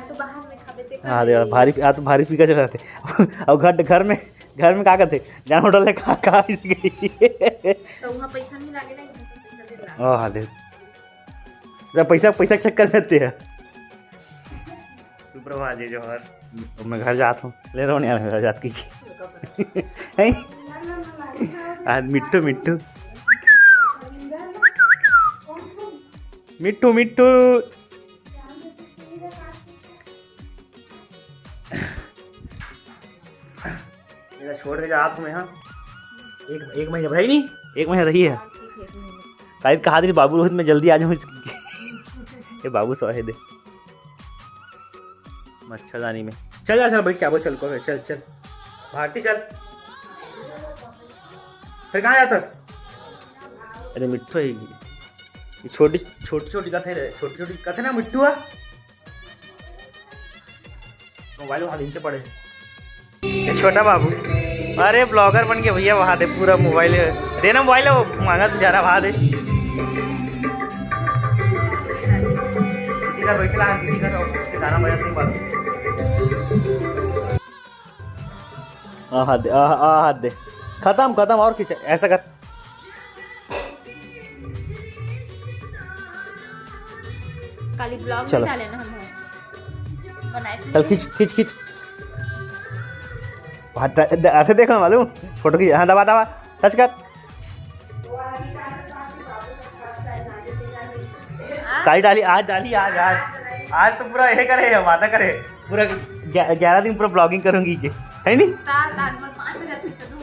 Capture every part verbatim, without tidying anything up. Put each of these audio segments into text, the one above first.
तो बाहर में खाबे ते हाँ, देख, भारी, आ तो भारी पीका चला थे। अब घर, घर में, घर में का करते? जान होटल ले खा, खा इसे गई। तो वहाँ पैसा नहीं लागे ना, यहाँ तो पैसा दे लागे। ओ, हाँ, दे। जब पैसा, पैसा के चक्कर में आते हैं। सुप्रभात जी, जोहार। अब मैं घर जात हूँ। ले रहो नहीं यार, घर जात की। हैं? आज मिट्ठू, मिट्ठू। मिट्ठू, मिट्ठू। मेरा छोड़ के जात हूँ मैं, हाँ। एक, एक महीना भाई नहीं, एक महीना रही है। काहे कहा दे बाबू रोहित, मैं जल्दी आ जाऊँ। ये बाबू सो है दे। मच्छरदानी में। चल जा, चल भाई, क्या बोल, चल को, चल, चल। भारती, चल। फिर कहाँ जातस? अरे मिट्ठू है ये। ये छोटी, छोटी, छोटी कथे रे, छोटी, छोटी कथे ना मिट्ठू है। मोबाइल वहाँ नीचे पड़े। ये छोटा बाबू, अरे ब्लॉगर बन के भैया, वहाँ दे पूरा मोबाइल। देना मोबाइल, वो मांगा तो जरा वहाँ दे। इधर बैठ के ला, दीदी का तो गाना बजा, नहीं मालूम। आहा दे, आहा, आहा दे। खत्म, खत्म, और खींच, ऐसा कर। खाली ब्लॉग चलो। में डाले ना हम। बनाए थे। चल, खींच, खींच, खींच। बात द-, द-, ऐसे देखो मालूम, फोटो खींच, हाँ, दबा, दबा, टच कर। काली डाली, आज डाली, आज, आज, आज तो पूरा ये करे, वादा करे, पूरा ग्या-, ग्यारह दिन पूरा ब्लॉगिंग करूंगी के, है नी? तार, तार, मैं पाँच हजार पे करूँ।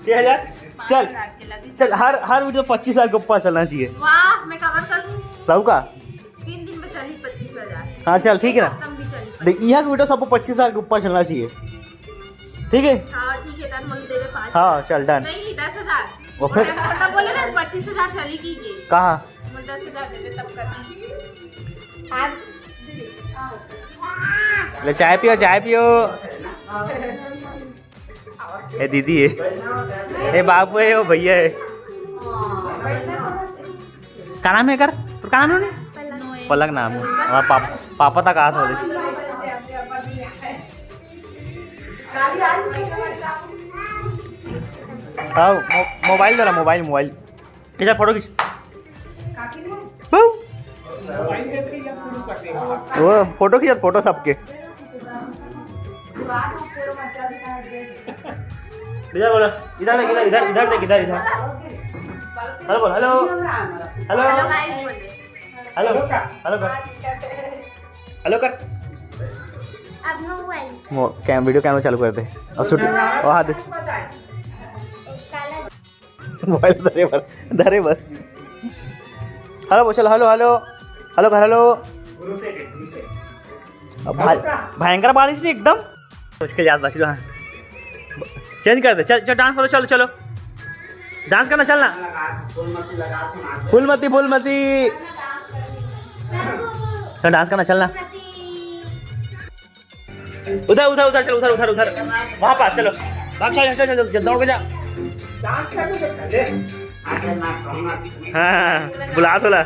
छह हजार? पाँच चल, हजार के लगी। चल, हर, हर वीडियो पच्चीस हजार के ऊपर चलना चाहिए। वाह, मैं कवर कर दूँ। लऊ का? तीन दिन में चली पच्चीस हजार। हाँ, चल, ठीक है ना? खत्म भी चली। देख, यहाँ की वीडियो सबको पच्चीस हजार के ऊपर चलना चाहिए, ठीक है? हाँ, ठीक है, डन, बोल देवे पाँच। हाँ, चल, डन। नहीं, दस हजार। वो फिर? और बोले ना, पच्चीस हजार चली की ये। कहाँ? बोल, दस हजार दे दे, तब कर दी। आज ले, चाय पियो, चाय पियो। ए दीदी है, ए बाबू है, वो भैया है। का नाम है कर? तोर का नाम है? पलक नाम है। हमारा पाप-, पापा तक हाथ हो रहे। आओ, मो-, मोबाइल दे रहा, मोबाइल, मोबाइल। इधर फोटो खींच। वो फोटो खींच, फोटो सबके। इधर बोलो, इधर देख, इधर, इधर, इधर देख, इधर, इधर। हेलो बोल, हेलो। हेलो। हेलो गाइस बोल दे। हेलो, हेलो कर। हेलो कर। अब मोबाइल। मो-, कैम-, वीडियो कैमरा चालू कर दे। अब शूट, ओ हाथ दे। काला मोबाइल धरे बर, धरे बर। हेलो, बोल, चल, हेलो, हेलो। हेलो कर, हेलो। अब भा-, भयंकर बारिश नहीं एकदम। उसके याद बची रहा। चेंज कर दे, चल, चल, डांस करो, चलो, चलो। डांस करना, चलना। फूलमती, फूलमती। चल, डांस करना, चलना। उधर, उधर, उधर, चल, उधर, उधर, उधर। वहाँ पास, चलो। भाग, चल, चल, चल, चल, दौड़ के जा। हाँ, हाँ, हाँ, बुला तो ला।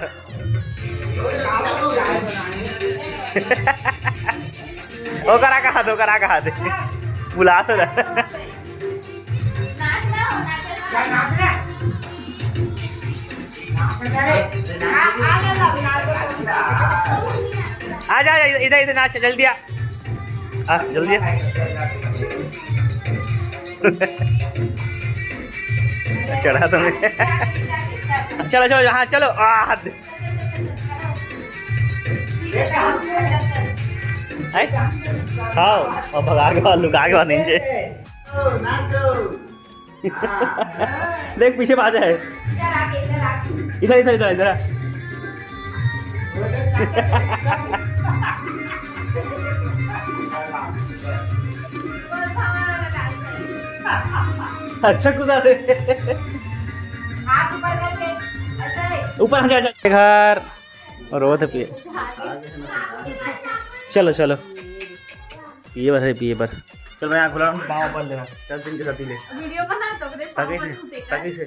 ओकरा कहा दे, ओकरा कहा दे। बुला तो ला। आ जा, आ जा, इधर, इधर नाच, जल्दी आ। आ, जल्दी आ। चढ़ा तो मैं। चलो, चलो, हाँ, चलो। आ, हाथ दे। हैं? खाओ, और भगा के बाद, लुका के बाद नीचे। देख, पीछे बाजा है। इधर, इधर, इधर, इधर। अच्छा, कूदा दे। ऊपर आ जा, जा। घर। और वो तो पिए। चलो, चलो। पिए बर है, पिए बर। चल, मैं आँख खुला रहा हूँ, पाँव पर लेना। दस दिन के साथ ही ले। वीडियो बना तो रे, पाँव तगई से, पर तू देखा। तगई से।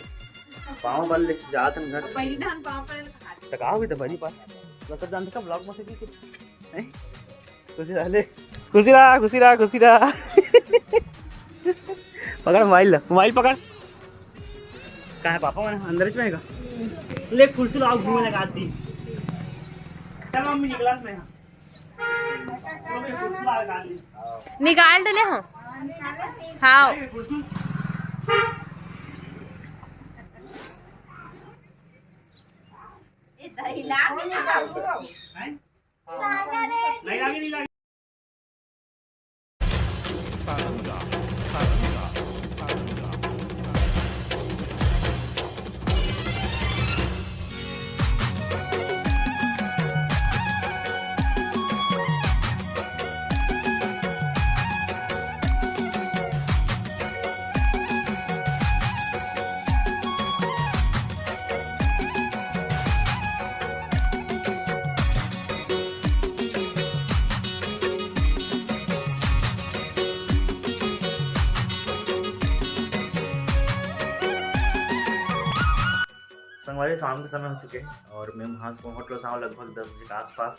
पाँव पर ले, जा तन घर। पहली धान पाँव पर खा ले। तकाओ भी तो बड़ी पास। मतलब, जानते का ब्लॉग में से भी कि खुशी रहा, ले। खुशी रहा, खुशी रहा, खुशी रहा। पकड़ मोबाइल ला, मोबाइल पकड़। कहाँ है पापा? मन अंदर में है का? ले कुर्सी लाओ, घूमे लगा दी। चल मम्मी, निकला मैं। निकाल डले हो। हाँ। संगवारी, शाम के समय हो चुके हैं और मैं वहाँ से पहुँच रहा हूँ लगभग दस बजे के आसपास।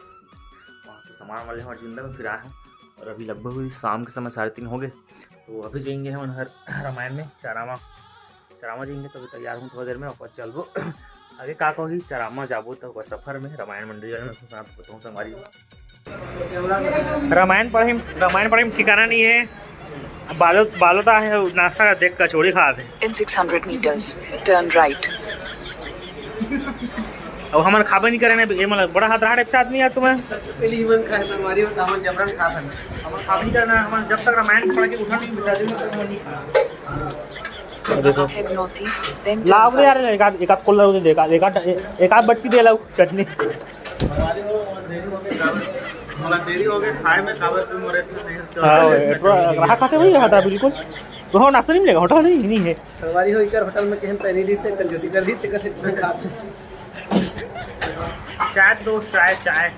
वहाँ तो सामान वाले हमारे जिंदा में फिर आए हैं और अभी लगभग हुई शाम के समय साढ़े तीन हो गए। तो अभी जाएंगे हम हर रामायण में, चारामा, चारामा जाएंगे। तो अभी तैयार हूँ, थोड़ा देर में वापस चलबो। आगे का कही, चारामा जाबो तो ओकर सफर में रामायण मंडली वाले मन के साथ बताऊँ संगवारी। रामायण पढ़े, रामायण पढ़े में ठिकाना नहीं है। बालो, बालो ता है, नाश्ता का देख कचौड़ी खात है। In six hundred meters, turn right. अब हमन खाबे नहीं करे ना, ये मतलब बड़ा हाथ रहा टाइप से आदमी यार तुम्हें। सबसे पहले ही मन खाए संगवारी हो, तो हमन जबरन खा सकते। हमन खाबे नहीं करना, हमन जब तक रामायण पढ़ के उठा नहीं, बिता दिन तक हमन नहीं खाना। देखो। Head northeast, then turn लाओ रे यार, right. एक आध, एक आध कोल्ला दे दे, एक आध, एक आध, एक आध बटकी दे लाओ, चटनी। थोड़ा देरी हो गया खाए में, काबर तुम मोरे इतना नहीं हाँ, थोड़ा रहा खाते वही रहा था बिल्कुल। तो हाँ, नाश्ता नहीं मिलेगा, होटल नहीं, नहीं है। संगवारी हो, इकर होटल में केहन तैनी दी से कंजूसी कर दी, तेकर से इतना खाते। चाय दोस्त, चाय, चाय।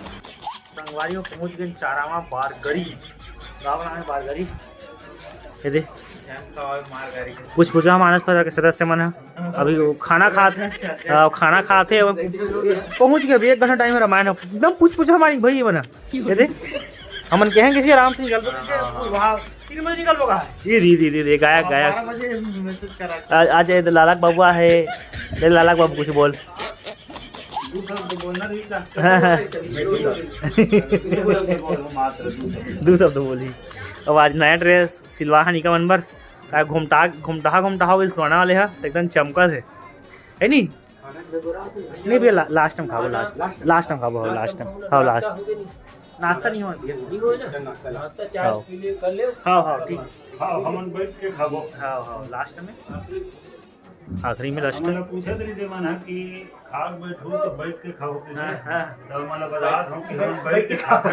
संगवारी हो, पहुंच गए चारामा बारगरी। गाँव नाम है बारगरी। ये दे। कुछ पूछा मानस पर के सदस्य मन ह। अभी वो खाना खात, आ, खाना खात है, वो पहुंच गए। अभी एक घंटा टाइम है, रामायण एकदम पूछ पूछा हमारी भाई बना। ये दे, हमन कहें किसी आराम से निकल दो, वहाँ तीन बजे निकल लोगा। ये दी, दी, दी, दी, गायक, गायक। बारह बजे मैसेज करा। आज, आज ये लालक बाबू है, ये लालक बाबू कुछ बोल। दू शब्द बोलना नहीं था। दू शब्द बोली। अब आज नया ड्रेस सिलवा है निका मन बर। का घुमटा, घुमटा, घुमटा हो इस पुराना वाले हा, एकदम चमका से। है नी? नहीं भैया, ला-, लास्ट टाइम खाबो, लास्ट, लास्ट टाइम खाबो, हाँ, लास्ट टाइम। हाँ, लास्ट। नाश्ता नहीं हो भैया। हाँ। हाँ, हाँ, ठीक। हाँ, हमन बैठ के खाबो। हाँ, हाँ, लास्ट में। आखिरी में लास्ट। हमन पूछत रहिस मन ह कि खाक बैठू तो बैठ के खाओ कि हाँ, नहीं? हाँ। तो हमन बतात हूँ कि हमन बैठ के खाबो।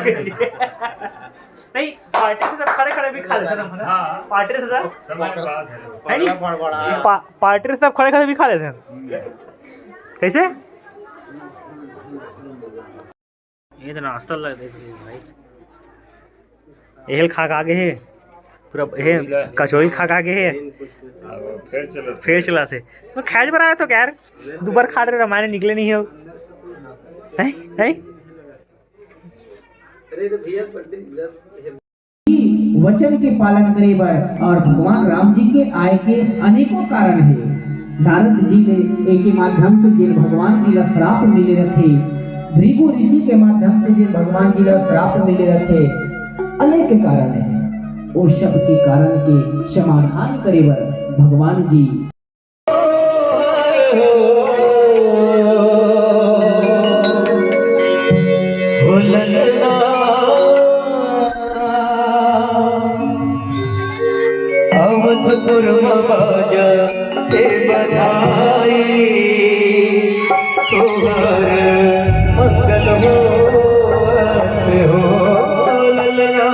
नहीं, पार्टी से सब खड़े खड़े भी खा लेते ना, हाँ। पार्टी से सब। समय की बात है। है नहीं? पा-, पार्टी से सब खड़े खड़े भी खा लेते हैं। हम्म। कैसे? ये तो नाश्ता लग देख भाई। एहल खा खा के हे, पूरा हे कचौड़ी खा खा के हे। अब फेर चलत। फेर चलत हे। तो खैज बना रहे तो यार, दुबर खा रहे, रामायण निकले नहीं हो। हैं? हैं? वचन के पालन करे बर और भगवान राम जी के आय के अनेकों कारण हे। नारद जी ले एके माध्यम से जेन भगवान जी ला श्राप मिले रथे, भृगु ऋषि के माध्यम से जेन भगवान जी ला श्राप मिले रथे, अनेक कारण हे। ओ सब के कारण के समाधान करे बर भगवान जी अवधपुर में बाजा के बधाई, सोहर मंगल होत हो ललना।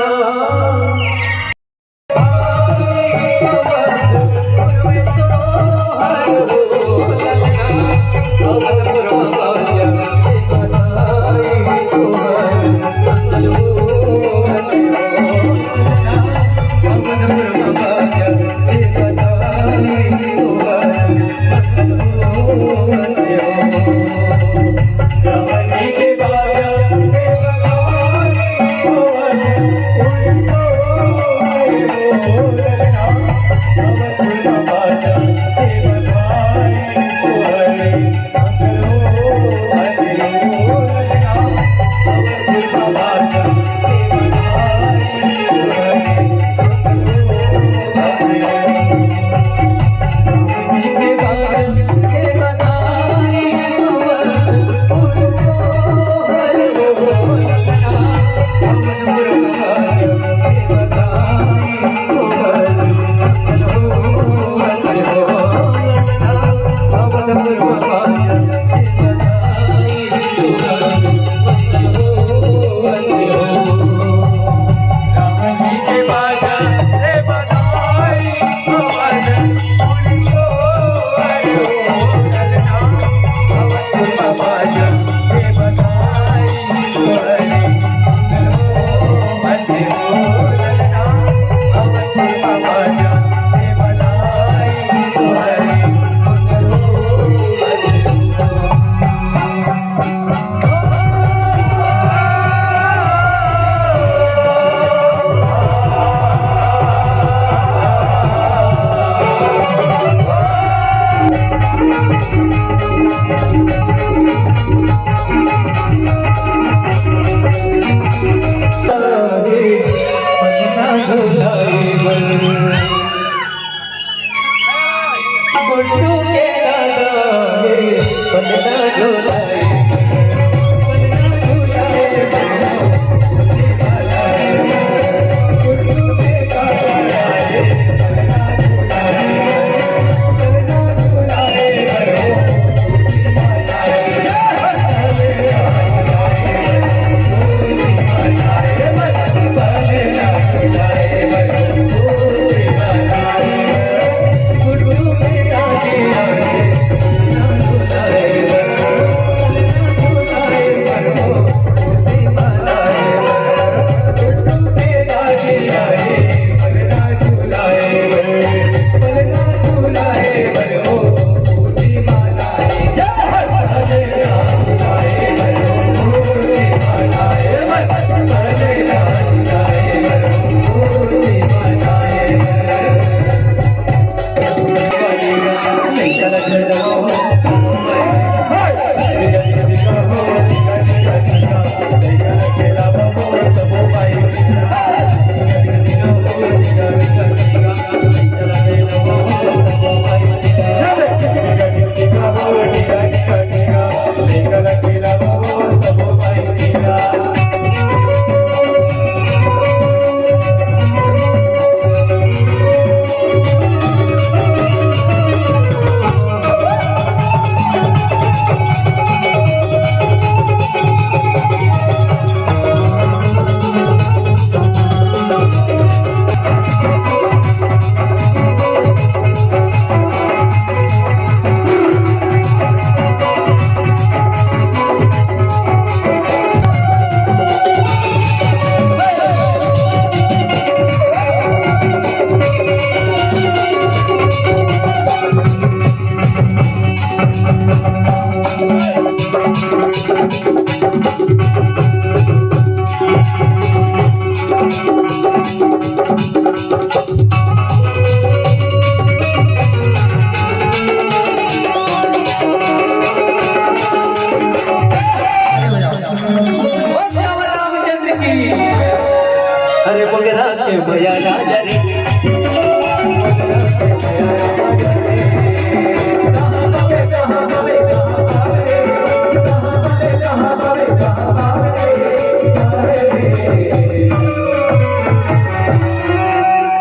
अरे मोंगरा के मया राजा रे।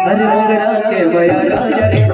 अरे मोंगरा के मया राजा रे।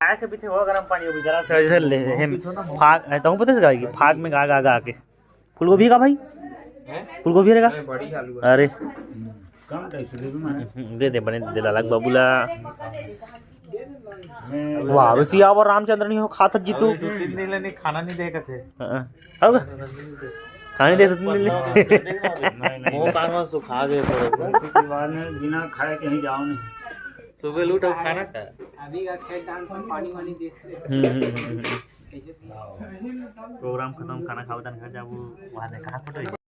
खाए के पीथे वो गरम पानी, वो बेचारा से जैसे ले, हम फाग, ए, तहूँ पता से गाएगी, फाग में गा, गा, गा के। फूलगोभी का भाई? फूलगोभी रहेगा? अरे, बड़ी आलू है। अरे। कम टाइप से दे दो ना। हम्म, दे दे, बने दे लालक बाबू ला। वाह, रुचि आवर रामचंद्र नहीं हो, खा थक जीतू। अबे, दो तीन दिन ले नहीं, खाना नहीं देगा थे। हाँ। होगा? खाने दे दो तीन दिन ले। नहीं, नहीं। वो कान में सुखा दे तो। वैसे के बाद में बिना खाए कहीं जाओ नहीं। सुबह लूट और खाना खा। अभी का खेत धान पर पानी वानी दे। हम्म, हम्म, हम्म, हम्म। प्रोग्राम खत्म, खाना खाओ, तन घर जाबो, वहाँ देखा फोटो।